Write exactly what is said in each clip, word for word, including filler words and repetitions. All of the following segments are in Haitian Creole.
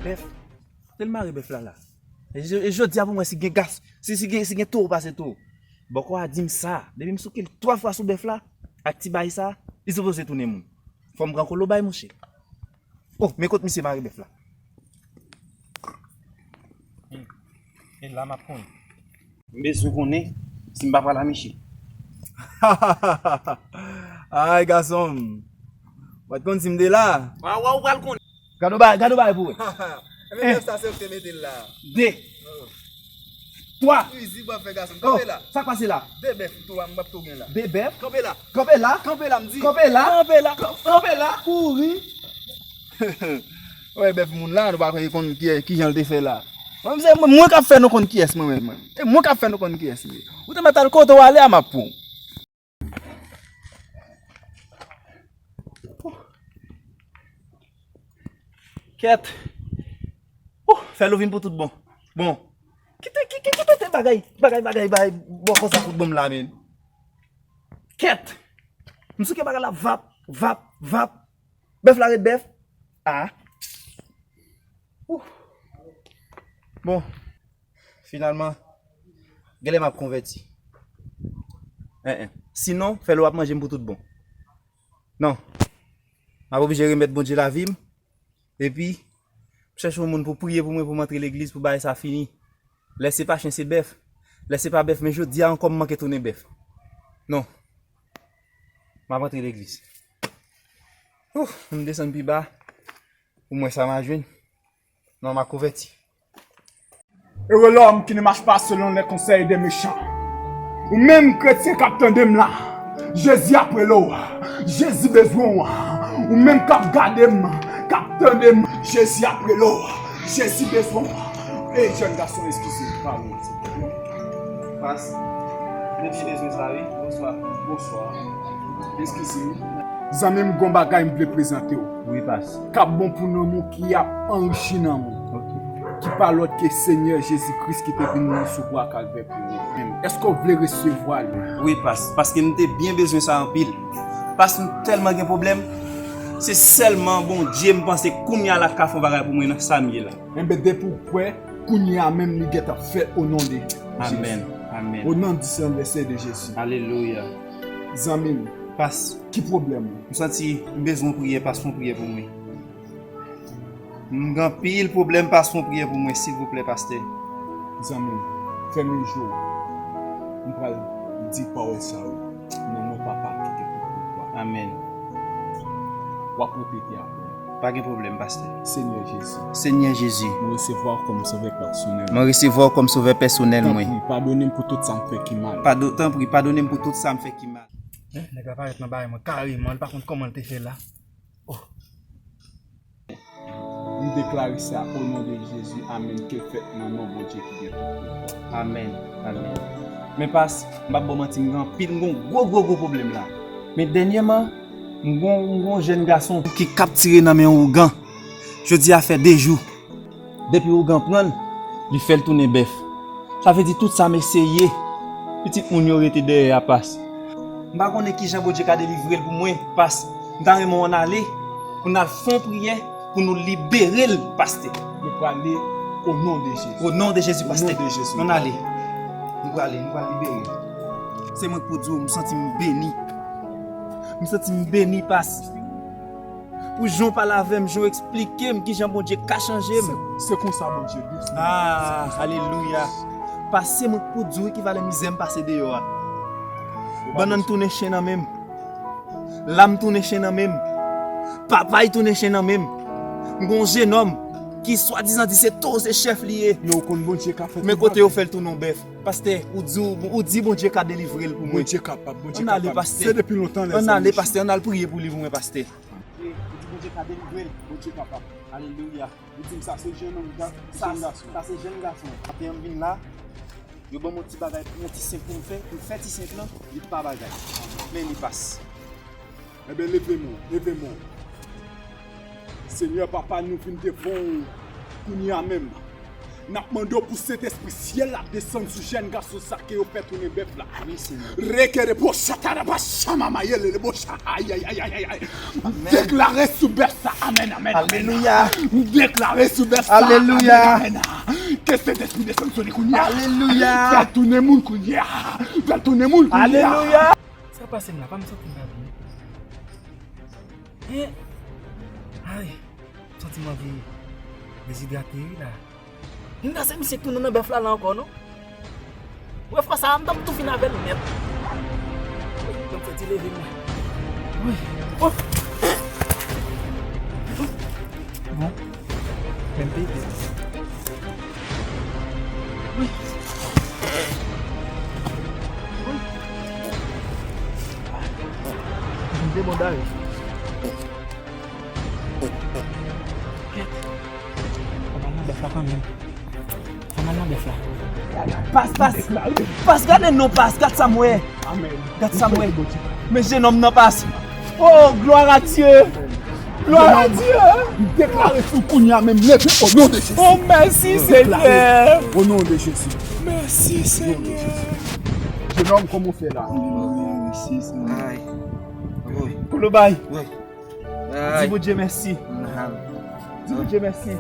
Bèf. Kote l mare bèf la la? E je- e jodi a pou mwen si gen gas, si, si gen, si gen towo pase towo. Bòkò a di m sa. Depi m souke l twa fwa sou bèf la, ak ti bay sa, li sipoze tounen moun. Fò m pran kolo bay monchè. Oh, men kot misye mare bèf la. E la m ap konn. M bezwen konnen si m pa pral a misye. Ay, gason m. Ou pa t konn si m te la? Wa, wa, ou pral konnen. Gade w bay, gade w bay pou wè. Ebyen, bèf sa se ou ki te mete l la. De. Twa. Fizi, bò fè gason. Oh, kanpe la. Sa k pase la? De bèf, tou, m p ap tou gen la. De bèf? Kanpe la. Kanpe la. Kanpe la, m di. Kanpe la. Kanpe la. Kanpe la. Kouri. Wè, bèf moun la, nou pa konn ki, ki jan l te fè la. Mwen, se mwen, mwen k ap fè nou konn kiyès mwen menm, mwen. E mwen k ap fè nou konn kiyès li ye. Ou te mèt al kote w ale a, m ap pran w. Kèt. Ouh, fè l ou vin pou tout bon. Bon. Kite, ki, ki, kite te bagay, bagay, bagay, bagay, bon konsa tout bon m la, men. Kèt. M souke bagay la vap, vap, vap. Bèf la ret bèf. Ah. Ouh. Bon. Finalman, genlè m ap konvèti. En, en. Sinon, fè l ou ap manje m pou tout bon. Non. M ap oblije remèt Bondye lavi m. Epi, m chèche yon moun pou priye pou mwen, pou m antre legliz, pou bagay sa fini. Lè se pa chen, se bèf. Lè se pa bèf, men jodi a ankò, m manke tounen bèf. Non. M ap antre legliz. Ouf, m desann pi ba. Pou m wè sa m a jwenn. Non, m a konvèti. Heureux l'homme qui ne marche pas selon les conseils des méchants. Ou menm kretyen k ap tande m la, Jezi ap rele w. Jezi bezwen w. Ou menm k ap gade m, k ap tande m, Jezi ap rele w. Jezi bezwen w. Ey, jèn gason, eskize m, padon. Pas. Depi bezwen sa, wi. Bonswa. Bonswa. Eskize m. Zanmi m, gon bagay m vle prezante w. Wi, pas. K ap bon pou nanm ou, ki ap anrichi nanm ou. Ok. Ki pa lòt ke Senyè Jezi Kris ki te vin mouri sou kwa Kalvè pou ou. Èske w vle resevwa li? Wi, pas. Paske m te byen bezwen sa anpil. Pas, m tèlman gen pwoblèm. Se sèlman Bondye m panse kounye a la k ka fè yon bagay pou mwen nan sa m ye la. Enben, depi w kwè, kounye a menm li gentan fèt o non de Jezi. Amèn. Amèn. O non di Sènyè de Jezi. Alelouya. Zanmi m, pas, ki pwoblèm ou? M santi m bezwen yon priyè, pas, fè yon priyè pou mwen. M gen anpil pwoblèm, pas, fè yon priyè pou mwen, silvouplè, pastè. Zanmi m, fèmen je w. M pral di pawòl sa yo nan non Papa ki gen tout pouvwa. Amèn. W ap repete apre m. Pa gen pwoblèm, pastè. Senyè Jezi. Senyè Jezi. Mwen resevwa w kòm sovè pèsonèl. Mwen resevwa w kòm sovè pèsonèl mwen. Tanpri, padone m pou tout sa m fè ki mal. Pado-, tanpri, padone m pou tout sa m fè ki mal. Nèg la parèt nan bagay mwen kareman, li pa konn kòman l te fè la. Oh. M deklare sa o non de Jezi, amèn, ke l fèt nan non Bondye ki gen tout pouvwa. Amèn, amèn. Men pas, m p ap ba w manti, m gen anpil, m gen yon gwo, gwo, gwo pwoblèm la. Men dènyèman, m gen, m gen yon jèn gason ki kaptire nan men yon ougan. Jodi a fè de jou. Depi ougan pran l, li fè l tounen bèf. Sa vle di tout sa m eseye, pitit moun yo rete dèyè a pas. M pa konnen kijan Bondye ka delivre l pou mwen, pas. M ta renmen w ann ale, pou n al fè yon priyè, pou nou libere l, pastè. Nou prale o non de Jezi. O non de Jezi, pastè. O non de Jezi. Ann ale. Nou prale, nou pral libere l. Se mwen k pou di w, m santi m beni. M santi m beni, pas. Pou jan w pale avè m, jan w eksplike m kijan Bondye ka chanje m. Se, se konsa Bondye di. Ah, alelouya. Pase mwen pou di w ekivalan mizè m pase deyò a. Bannann tounen chen nan men m. Lam tounen chen nan men m. Papay tounen chen nan men m. M gon jennonm ki swadizan di se towo se chèf li ye. Men ou konn Bondye ka fè tout bagay. Men kote yo fè l tounen yon bèf. Pastè, ou di, ou di Bondye ka delivre l pou mwen. Bondye kapab, Bondye kapab. Ann ale, pastè. Se depi lontan lè zanmi. Ann ale, pastè, ann al priye pou li pou mwen, pastè. Ou di Bondye ka delivre l. Bondye kapab. Alelouya. Ou di m sa se jennonm, sa, jèn gason. Sa se jèn gason. Maten an m vin la, yo ban m yon ti bagay, yon ti senk pou m fè, pou m fè ti senk lan, li pa bagay. Men li pas. Enben, leve men w, leve men w. Senyè, Papa, nou vin devan w kounye a menm. N ap mande w pou Sentespri syèl la desann sou jèn gason sa ke yo fè tounen bèf la. Wi, Senyè. Rekere bo chatara ba chama mayele le bo cha. Ay, ay, ay, ay, ay, ay. M deklare sou bèf sa. Amèn, amèn, amèn. Alelouya. M deklare sou bèf sa. Alelouya. Amèn, amèn. Ke Sentespri desann sou li kounye a. Alelouya. Fè tounen moun kounye a. Fè tounen moun kounye a. Alelouya. Sa pase m la, pa m santi m pa byen. Hein? Ay, m santi m anvi dezidrate wi la. M panse misye k tounen nan bèf la la ankò non. Mwen fwa sa a, m t ap tou fin avè l nèt. Wi, m santi leve m la. Wi. Oh. Bon. Men m pete. Wi. Wi. M te bon dare. Kèt. Fò m al nan bèf la kanmenm. Fò m al nan bèf la. Pas, pas. Pas, gade non, pas. Gad sa m wè. Amèn. Gad sa m wè. Men jennonm nan, pas. Oh, gloire à Dieu. Gloire à Dieu. M deklare sou kounye a menm leve o non de Jezi. Oh, mèsi, Senyè. O non de Jezi. Mèsi, Senyè. Jennonm, kòman w fè la? Alelouya, mèsi, Senyè. Ay. Kolobay. Wi. Di Bondye mèsi. Di Bondye mèsi.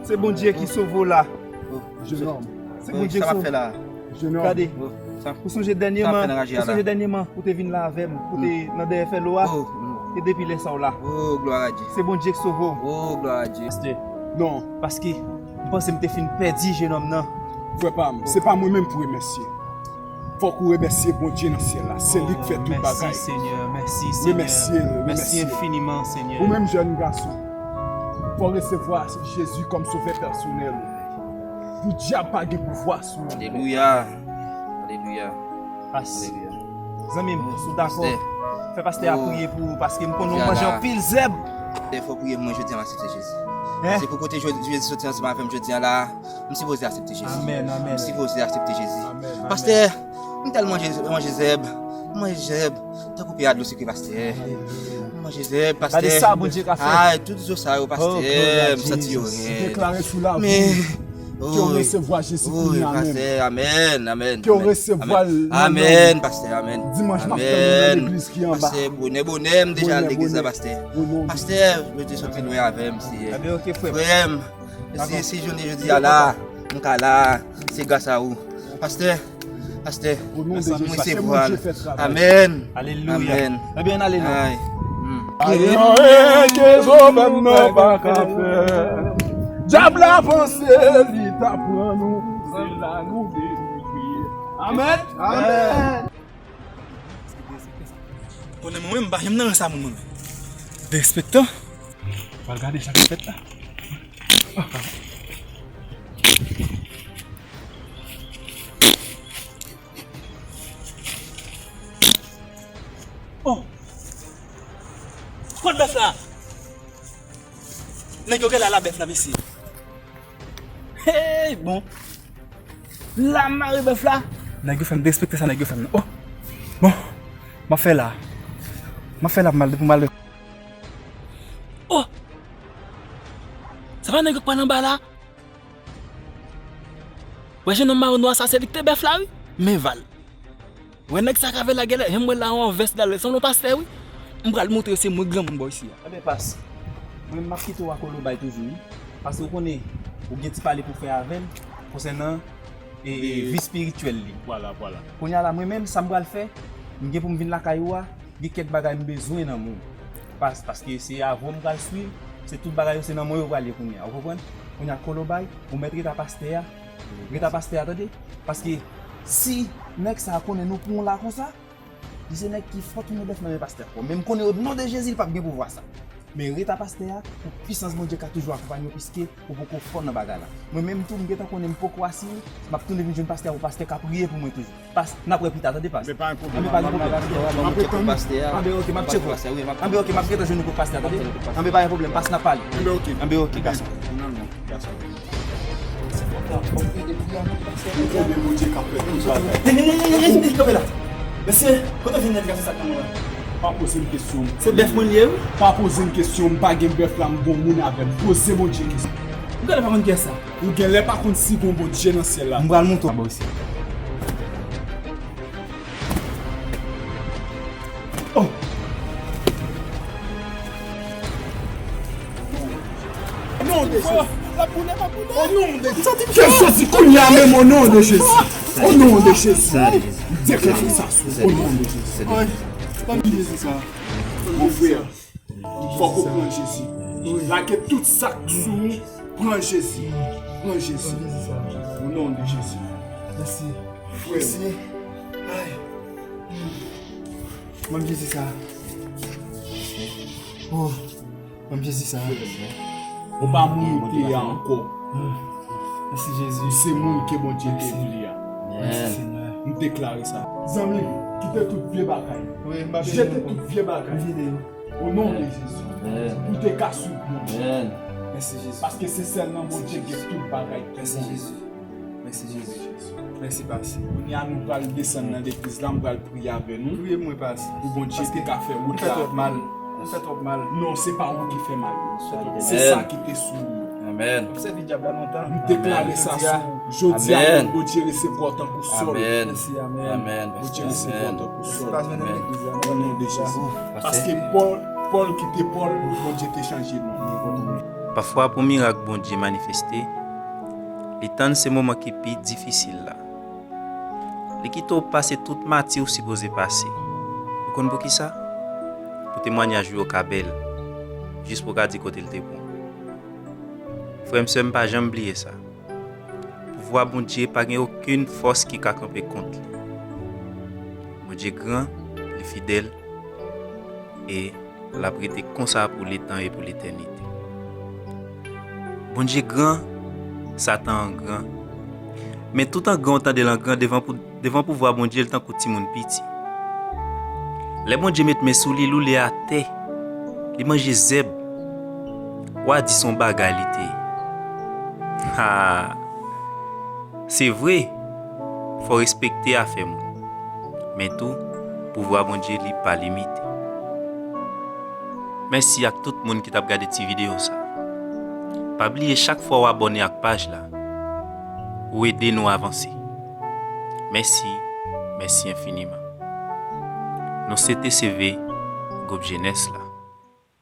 Se Bondye ki sove w la. Jennonm. Se Bondye ki sove w. Gade. Ou sonje dènyèman, ou sonje dènyèman, ou te vin la avè m, ou te nan dèyè fèlo a. E depi lè sa w la. Se Bondye ki sove w. Pastè. Non. Paske m panse m te fin pèdi jennonm nan. Frè pa m, se pa mwen menm pou remèsye. Fòk ou remèsye Bondye nan syèl la. Se li k fè tout bagay. Mèsi, Senyè. Mèsi, Senyè. Remèsye l, remèsye l. Mèsi enfiniman, Senyè. Ou menm jèn gason, fò w resevwa Jezi kòm sovè pèsonèl ou. Pou dyab pa gen pouvwa sou ou ankò. Alelouya. Alelouya. Pas. Alelouya. Zanmi m, si w dakò, fè pastè a priye pou ou, paske m konnen w manje anpil zèb. Fò w priye pou mwen jodi a, m aksepte Jezi. Paske pou kote Jezi soti ansanm avè m jodi a la, m sipoze aksepte Jezi. Amèn, amèn. M sipoze aksepte Jezi. Amèn, amèn. Pastè, m tèlman manje, manje zèb. M manje zèb. Tankou pye a dlo sekre, pastè. Alelouya. M manje zèb, pastè. Gade sa Bondye ka fè. Ay, tout zo sa yo, pastè. M santi yo rèd. M deklare sou lavi. Men, ke w resevwa Jezi kounye a menm. Pastè, amèn, amèn. Ke w resevwa l nan non. Amèn, pastè, amèn. Dimanch m ap tann ou nan legliz ki anba. Pastè, bonè, bonè, m deja al legliz la, pastè. Pastè, Bondye soti lwen avè m, Senyè. Frè m, si, si jounen jodi a la, m ka la, se gras a ou. Pastè, pastè, m resevwa l. Amèn. Alelouya. Amèn. Ebyen, ale non. Ay. Gen anyen ke zo menm nan pa ka fè. Dyab la panse li ta pran nou. Se la nou delibre. Amèn. Amèn. Konnen mwen menm, m pa janm nan rans a moun mwen menm. Derespektan. Pral gade sa k ap fèt la. Oh! Kot bèf la? Nèg yo genlè al a bèf la, mesye. Hey, bon. La m mare bèf la. Nèg yo fè m derespekte sa nèg yo fè m nan. Oh! Bon. M ap fè la. M ap fè la pou m al, pou m al. Oh! Sa pa nèg yo k pral anba la? Wè jennonm mawon nwa sa, se li k te bèf la, wi. Men Val. Wè nèg sa k avè l la, genlè, jan m wè l la, yon vès la, li sanble yon pastè, wi. M pral montre yo se mwen granmoun bò isi a. Enben, pas, mwen, m ap kite w ak Kolobay toujou, wi. Paske w konnen, ou gen ti pale pou fè avè l, konsènan, e, e, vi espirityèl li. Vwala, vwala. Kounye a la, mwen menm, sa m pral fè, m gen pou m vin lakay ou a, gen kèk bagay m bezwen nan men w. Pas-, paske se avè w m pral swiv, se tout bagay yo se nan men w yo pral ye kounye a, ou konprann? Kounye a Kolobay, ou mèt rete a pastè a, rete a pastè a, tande? Paske si nèg sa a konnen nou pran w la konsa, li se nèg ki fò tounen bèf nan men pastè a. Men m konnen o non de Jezi, li p ap gen pouvwa sa. Men rete a pastè a, pou pisans Bondye ka toujou akonpanye w, piske ou poko fò nan bagay la. Mwen menm tou, m gentan konnen m poko asire, m ap tounen vin jwenn pastè a pou pastè ka priye pou mwen toujou. Pas, n ap wè pita, tande, pas. Anben, pa gen pwoblèm. Anben, pa gen pwoblèm. Anben, oke, m ap tcheke w. Anben, oke, m ap gentan jwenn ou kot pastè a, tande. Anben, pa gen pwoblèm, pas, n ap pale. Anben, oke. Anben, oke, gason. Ou konnen Bondye k ap fè tout bagay. Hey, hey, hey, hey, hey, kanpe la. Mesye, kote w jwenn nèg gason sa k nan men w la? Pa poze m kesyon. Se bèf mwen li ye, wi. Pa poze m kesyon, m pa gen bèf la, m gon moun avè m. Poze Bondye kesyon. M genlè pa konn kiyès sa. Ou genlè pa konn si gon Bondye nan syèl la. M pral montre w. Aba osi. Oh. Non, de Jezi. L ap boule, l ap boule. O non de Jezi. Ke soti kounye a menm, o non de Jezi. O non de Jezi. M deklare sa sou ou, o non de Jezi. Ay, pa bliye Jezi sa. Mon frè, fòk ou pran Jezi. Lage tout sa k sou ou, pran Jezi. Pran Jezi. O non de Jezi. Mèsi. Frè. Mèsi. Ay. Ban m Jezi sa. Oh, ban m Jezi sa. Ou pa moun ou te ye a ankò. Mèsi Jezi. Ou se moun ke Bondye te vle a. Mèsi Senyè. M deklare sa. Zanmi m, kite tout vye bagay. Jete tout vye bagay. O non de Jezi. Pou te ka swiv Bondye. Mèsi Jezi. Paske se sèl nan Bondye gen tout bagay ki bon. Mèsi Jezi. Mèsi Jezi. Mèsi Pase. Kounye a nou pral desann nan legliz la, m pral priye avè nou. Priye mwen Pase. Pou Bondye te ka fè wout la. Mwen fè twòp mal. Mwen fè twòp mal. Non, se pa ou ki fè mal. Se sa ki te sou ou. Amèn. M sèvi dyab la lontan. M deklare sa sou ou. Jodi a menm, Bondye resevwa w tankou Sòl. Amèn. Bondye resevwa w tankou Sòl. O non de Jezi. Paske Pòl, Pòl ki te Pòl, Bondye te chanje non. Pafwa pou mirak Bondye manifeste, li tann se moman ki pi difisil la. Li kite w pase tout mati w sipoze pase. Ou konn poukisa? Pou temwayaj ou yo ka bèl, jis pou w ka di kote l te pran w. Frè m, sè m, pa janm bliye sa. Pouvwa Bondye pa gen okenn fòs ki ka kanpe kont li. Bondye gran, li fidèl, e l ap rete konsa pou letan e pou letènite. Bondye gran, Satan an gran. Men tout an gran w tande l an gran devan pou, devan pouvwa Bondye, l tankou timoun piti. Lè Bondye met men sou li, l woule atè. Li manje zèb. W a di se yon bagay li te ye. Ha! Se vre, fò w respekte afè moun. Men tou, pouvwa Bondye li pa limite. Mèsi ak tout moun ki t ap gade ti videyo sa. Pa bliye chak fwa w abòne ak paj la, ou ede nou avanse. Mèsi, mèsi enfiniman. Nou se T C V, gwoup jenès la.